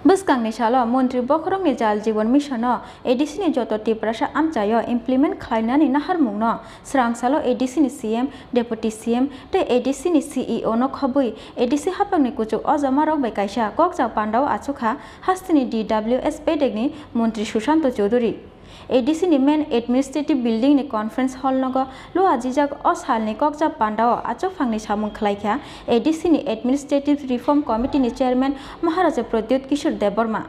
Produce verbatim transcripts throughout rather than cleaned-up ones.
Bwskangni salo Montri Bokhorokni Jal Jeevan Mission-o A D C ni joto Tiprasa amchaio implement khlainani naharmungno swrang salo A D C ni C M, Deputy C M tei A D C ni C E O no khobwi A D C haphangni kuchuk ojamarok bai kaisa kokjak pandao achukha hasteni D W S bedekni Montri Sushanto Chowdhury. A D C ni main administrative building ni conference hall nogo luajijak o salni kokjak pandao achukphangni samung khlaikha A D C ni Administrative Reform Committee ni chairman Maharaja Pradyut Kishore Debbarma.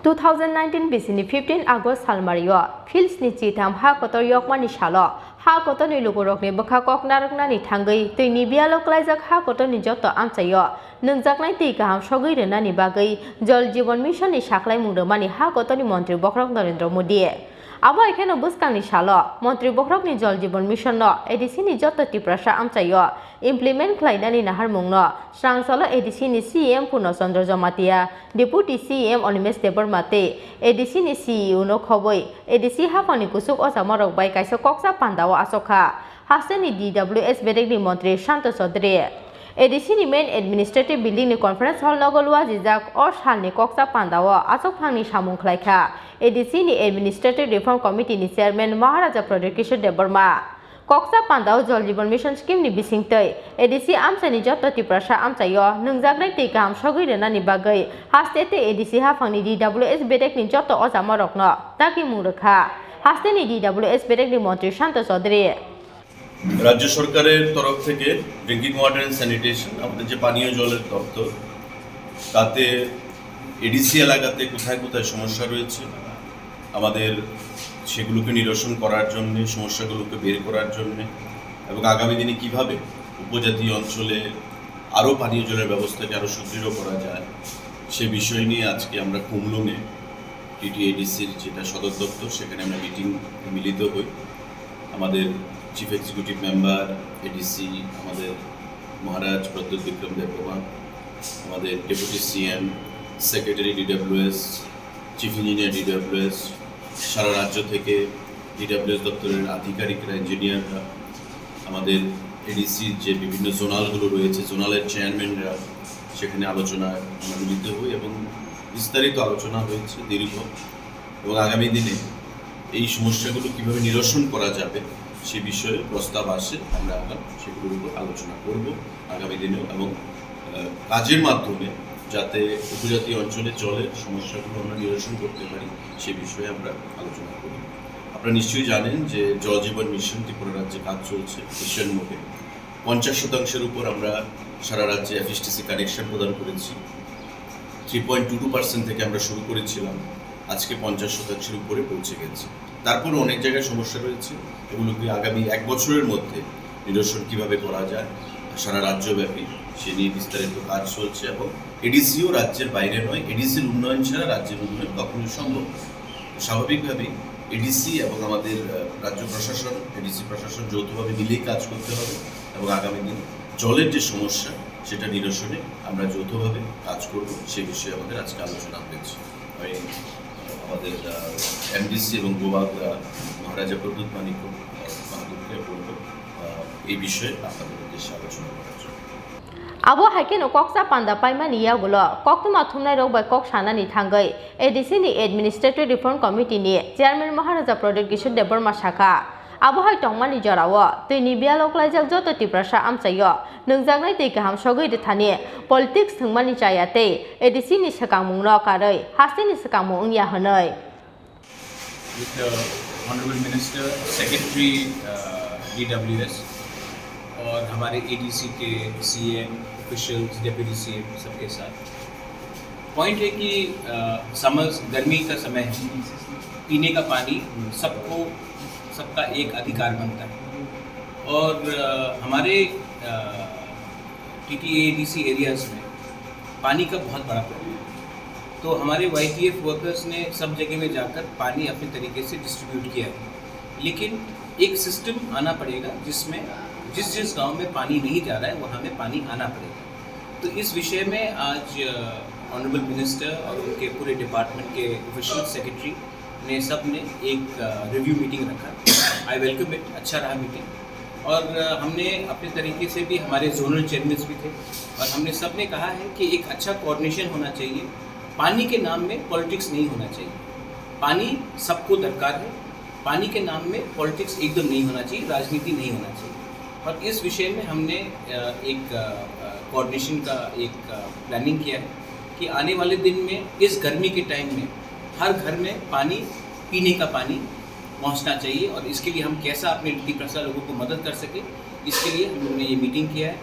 Two thousand nineteen bisini fifteen August salmario Phils ni chitham ha kotor yokmani salo ha kotorni lukurokni bwkha kok narwknani thangwi twi ni biyalo klaijak ha kotorni joto amchaio nwngjaknai twi kaham sogwi rwnani bagwi Jal Jeevan Mission ni saklaimung rwmani ha kotorni Montri Bokhorok Narendra Modi. Abo hai kheno bwskangni salo Montri Bokhorokni Jal Jeevan Mission no A D C ni joto Tiprasa amchaio implement khlainani naharmungno swrang salo A D C ni C M Purno Chandra Jamatia, Deputy C M Animesh Debbarma tei A D C ni C E O no khobwi A D C haphangni kuchuk ojamarok bai kaisa kokjak pandao achukha hasteni D W S bedekni Montri Shanto Chaudhary. A D C ni main administrative building ni conference hall nogo luajijak o salni kokjak pandao achukphangni samung khlaikha A D C ni Administrative Reform Committee ni chairman Maharaja Pradyut Kishore Debbarma. Kokjak pandao Jal Jeevan Mission scheme ni bisingtwi A D C amchaini joto Tiprasa amchaio nwngjaknai twi kaham sogwi rwnani bagwi haste tei A D C haphangni D W S bedekni joto ojamarokno dagimung rwkha hasteni D W S bedekni Montri Shanto Chaudhary. রাজ্য সরকারের তরফ থেকে drinking water and sanitation, আমাদের যে পানীয় জলের দপ্তর, তাতে এডিসি এলাকাতে কোথায় কোথায় সমস্যা রয়েছে, আমাদের সেগুলোকে নিরসন করার জন্যে, সমস্যাগুলোকে বের করার জন্যে এবং আগামী দিনে কিভাবে উপজাতি অঞ্চলে আরও পানীয় জলের ব্যবস্থাকে আরও সুদৃঢ় করা যায়, সে বিষয় নিয়ে আজকে আমরা কুমলুঙে টিটিএডিসির যেটা সদর দপ্তর, সেখানে আমরা মিটিং, মিলিত হই। আমাদের চিফ এক্সিকিউটিভ মেম্বার, এডিসি, আমাদের মহারাজ প্রদ্যুৎ বিক্রম দেববর্মা, আমাদের deputy CM, secretary DWS, chief engineer DWS, সারা রাজ্য থেকে ডিডব্লিউএস দপ্তরের আধিকারিকরা, ইঞ্জিনিয়াররা, আমাদের এডিসির যে বিভিন্ন জোনালগুলো রয়েছে, জোনালের চেয়ারম্যানরা সেখানে আলোচনায় আমরা মিলিত হই এবং বিস্তারিত আলোচনা হয়েছে দীর্ঘ। এবং আগামী দিনে এই সমস্যাগুলো কিভাবে নিরসন করা যাবে সে বিষয়ে প্রস্তাব আসে, আমরা এখন সেগুলোর উপর আলোচনা করব আগামী দিনেও এবং, আহ, কাজের মাধ্যমে যাতে উপজাতি অঞ্চলে জলের সমস্যাগুলো আমরা নিরসন করতে পারি সে বিষয়ে আমরা আলোচনা করি। আপনারা নিশ্চয়ই জানেন যে জল জীবন মিশন ত্রিপুরা রাজ্যে কাজ চলছে মিশন মোডে। পঞ্চাশ শতাংশের উপর আমরা সারা রাজ্যে এফএসটিসি কানেকশন প্রদান করেছি। Three point two two percent থেকে আমরা শুরু করেছিলাম, আজকে পঞ্চাশ শতাংশের উপরে পৌঁছে গেছে। তারপরও অনেক জায়গায় সমস্যা রয়েছে, এগুলোকে আগামী এক বছরের মধ্যে নিরসন কিভাবে করা যায় সারা রাজ্যব্যাপী, সে নিয়ে বিস্তারিত কাজ চলছে এবং এডিসিও রাজ্যের বাইরে নয়। এডিসির উন্নয়ন ছাড়া রাজ্যের উন্নয়ন কখনোই সম্ভব নয়। স্বাভাবিকভাবেই এডিসি এবং আমাদের, আহ, রাজ্য প্রশাসন, এডিসি প্রশাসন যৌথভাবে মিলেই কাজ করতে হবে এবং আগামী দিন জলের যে সমস্যা, সেটা নিরসনে আমরা যৌথভাবে কাজ করব, সে বিষয়ে আমাদের আজকে আলোচনা হয়েছে। আমি আমাদের, আহ, এমডিসি এবং গোবাগ, আহ, মহারাজা প্রদ্যুৎ মাণিক্য, আহ, বাহাদুরকে বলব, আহ, এই বিষয়ে আপনাদের উদ্দেশ্যে আলোচনা করার জন্য। Abo hai kheno koksa panda paimani yagulo koktwma thumnairok bai kok sanani thangwi A D C ni Administrative Reform Committee ni Chairman Maharaja Pradyut Kishore Debbarma sakha, abo hai tongmani jorao twini biyalo klaijak joto Tiprasa amchaio nwngjaknai twi kaham sogwi rwthani politics thwngmani chaya tei A D C ni swkangmungno karwi hasteni swkangmung wngya hwnwi. With the Honorable Minister, Secretary, uh, D W S, और हमारे A D C के C M, officials, deputy C M, सबके साथ। पॉइंट है कि, अ, समर्स, गर्मी का समय है, पीने का पानी सबको, सबका एक अधिकार बनता है। और, अ, हमारे, अ, टीटीएडीसी एरियाज में पानी का बहुत बड़ा प्रॉब्लम है। तो हमारे वाईटीएफ वर्कर्स ने सब जगह में जाकर पानी अपने तरीके से डिस्ट्रीब्यूट किया है, लेकिन एक सिस्टम आना पड़ेगा जिसमें जिस जिस गांव में पानी नहीं जा रहा है, वहाँ में पानी आना पड़ेगा। तो इस विषय में आज, अ, ऑनरेबल मिनिस्टर और उनके पूरे डिपार्टमेंट के ऑफिशियल सेक्रेटरी ने सब ने एक, अ, रिव्यू मीटिंग रखा। I welcome it, अच्छा रहा मीटिंग। और, अ, हमने अपने तरीके से भी, हमारे जोनल चेयरमैन भी थे और हमने सब ने कहा है कि एक अच्छा कोऑर्डिनेशन होना चाहिए पानी के नाम में पॉलिटिक्स नहीं होना चाहिए। पानी सबको दरकार है। पानी के नाम में पॉलिटिक्स एकदम नहीं होना चाहिए, राजनीति नहीं होना चाहिए। और इस विषय में हमने एक कोऑर्डिनेशन का एक प्लानिंग किया है कि आने वाले दिन में इस गर्मी के टाइम में हर घर में पानी, पीने का पानी पहुंचना चाहिए और इसके लिए हम कैसा अपने तिप्रसा लोगों को मदद कर सके, इसके लिए हम लोगों ने ये मीटिंग किया है।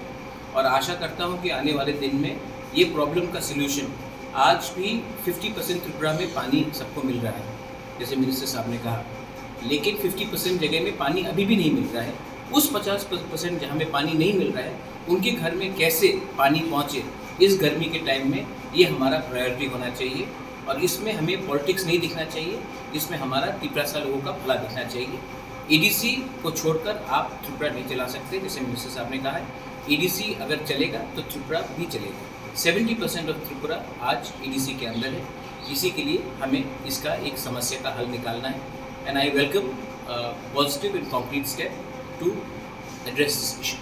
और आशा करता हूँ कि आने वाले दिन में ये प्रॉब्लम का सलूशन आज भी फिफ्टी परसेंट त्रिपुरा में पानी सबको मिल रहा है, जैसे मिनिस्टर साहब ने कहा, लेकिन फिफ्टी परसेंट जगह में पानी अभी भी नहीं मिल रहा है। उस पचास परसेंट जहाँ में पानी नहीं मिल रहा है, उनके घर में कैसे पानी पहुँचे इस गर्मी के टाइम में, ये हमारा प्रायोरिटी होना चाहिए। और इसमें हमें पॉलिटिक्स नहीं दिखना चाहिए, इसमें हमारा तिप्रसा लोगों का भला दिखना चाहिए। ईडीसी को छोड़कर आप त्रिपुरा नहीं चला सकते, जैसे मिनिस्टर साहब ने कहा है। ईडीसी अगर चलेगा तो त्रिपुरा भी चलेगा। सेवेंटी परसेंट ऑफ त्रिपुरा आज ईडीसी के अंदर है। इसी के लिए हमें इसका एक समस्या का हल निकालना है। And I welcome positive and concrete step to address this issue.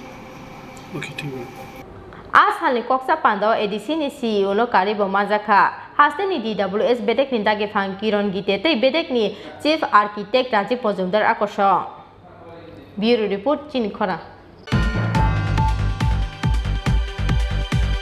A salni koksa pandao ADC ni CEO no karwi bo manjakha. Hasteni DWS bedekni dagiphang Kiron Gite tei bedekni Chief Architect Rajiv Mojumdar akosong. Bureau Report, Chini Khorang.